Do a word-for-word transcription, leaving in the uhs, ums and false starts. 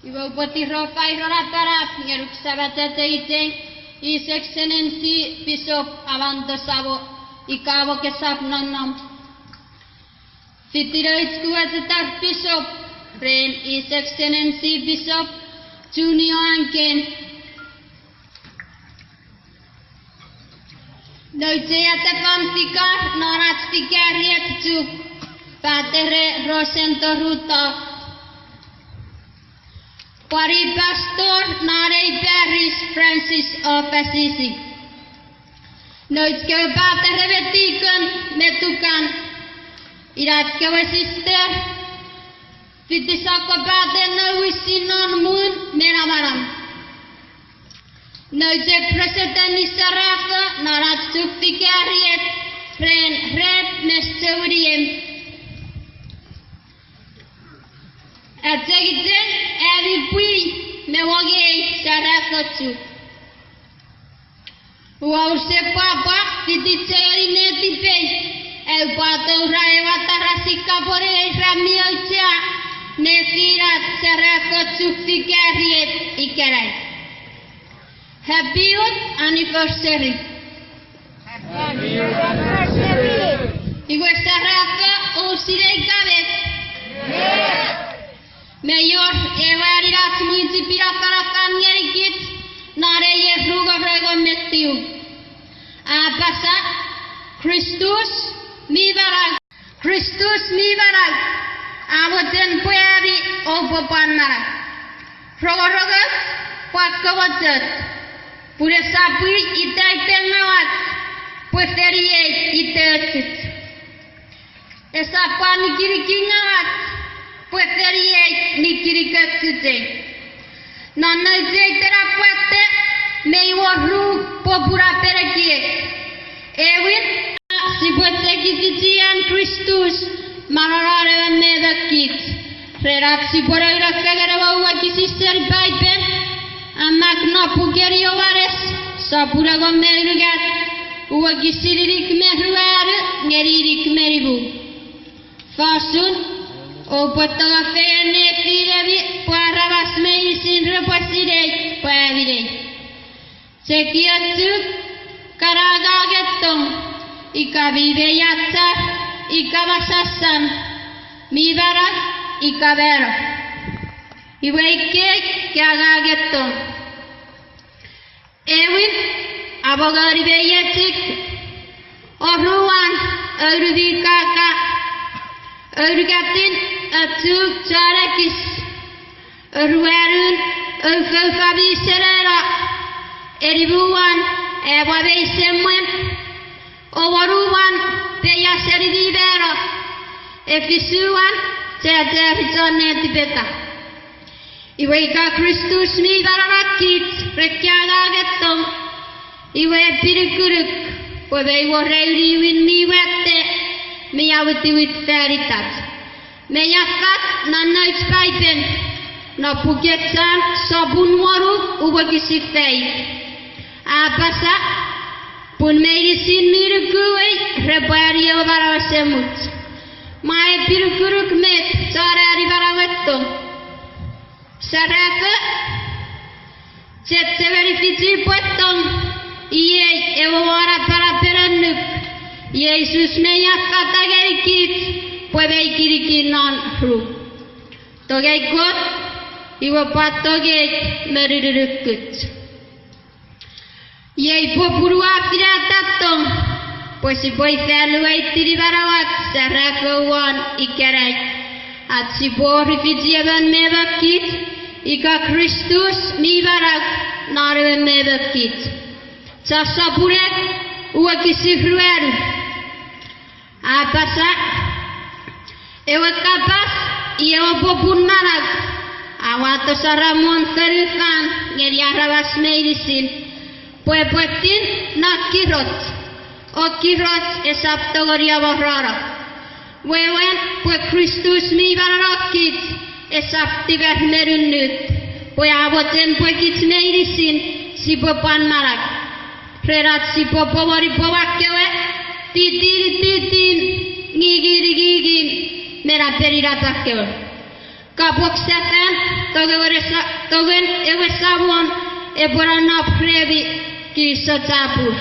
Iwe upwe tirofai ren napanap ngonuk Sabat iteiten His Excellency Pisop Amanto Sabo, ika mo kesap nonnom. Fiti nouch kuwachetar Pisop ren His Excellency Pisop Junior Anken. Nouch ei atefan vikar non ach vikariat Chuuk, Pater Rosento Ruto. Pwan pastor non ei parish Francis of Assisi. Nouch kewe pater me tikon me tukan, inach kewe sister, fiti sokkopaten nouwisin non muun me namanam. Nouch ei presetensi serafo non ach Chuuk vikariat ren red me souniem. Achengicheng ami pwi me wongei serafo Chuuk. Ua use pwapwa fiti chengeni netipei, aupwe atoura ewe tarasi kapwone ra mi auchea nefinach serafo Chuuk vikariat ikenai. Happy youth anniversary. Iwe serafo, ousap sinei ika met? Me wor ewe aninach mwichefen a afanafan ngenikich non ei ier ruengerou me tiu. A apasa, Kristus mi manau. Kristus mi manau. A mochen pwe ami oupwe pwan manau. Rongorong pwan komochot. Pun esap ita iten ngawach pwe feni ei ita chok. Esap pwan nikinikin ngawach pwe feni ei nikinikin chok. Non nouch ei tenap watte mei wor ru popun aperekiek. Ewin, sipwe cheki fichi an Kristus manaman ewe memef kich. Ren ach sipwe nounou fengen ewe wokisin seni Paipen, a mak non puken Iowanes, sopun engon me unungat, wokisin inik me ruanu ngeni inik me nimu. Fosun, oupwe tongafengen nefinemi pwe aramas meinisin repwe sinei pwe ami nei. Chok iochuk, kan angangen tong, ika mi mei achar, ika masasan, mi manau, ika mano. Iwe ikei, kan angangen tong. Ewin, amongoni mei echik, oruan, ounumi kaka, ounukatin, ochu, chon ekis, oruanun, oufoufa mi seneno, enimuan, amwa mei semwen, owonuan, peiaseni mi mano, efisuan, checheri chon netipeta. Iwe ika Kristus mi manau non kich ren kan angangen tong, iwe epinukunuk pwe mei wor eu niwin mi watte mi awitiwit fan itach. Mei affat non nouch Paipen, non puken Jon sopun wonu wokisin faik. A apasa, pun meinisin mi nukuei repwe ani ewe manau esemuch. Mwa epinukunuk met chon ani manau eto. Serafo, chechemeni fichi pwe tong, iei ewe won napanapen annuk. Jises mei affata ngenikich pwe mei kinikin non ru. Tongei Kot, iwe pwan tongei me nunukuch. Iei popun ua finata tong pwe sipwe ifa nuweitini manauach serafo won ikenai, ach sipwe wor fichi emon memef kich, ika Kristus mi manau non ewe memef kich. Jon sopun ew wokisin ruanu. A apasa, ewe kapas i ewe popun manau, a wato saram won fonufan ngeni aramas meinisin, pwe epwe tin non kiroch, o kiroch esap tongeni amorono. Wewen pwe Kristus mi manau non kich, esap tiwer me nunnut, pwe a mochen pwe kich meinisin sipwe pwan manau. Ren ach sipwe pomoni pwe ua kewe, titin, titin, ngingin, ngingin, me napeni napanapen kewe. Kapong sefan, tongen ewe Sa-, tongen ewe Samon epwe nonnom remi, kinisou chapur.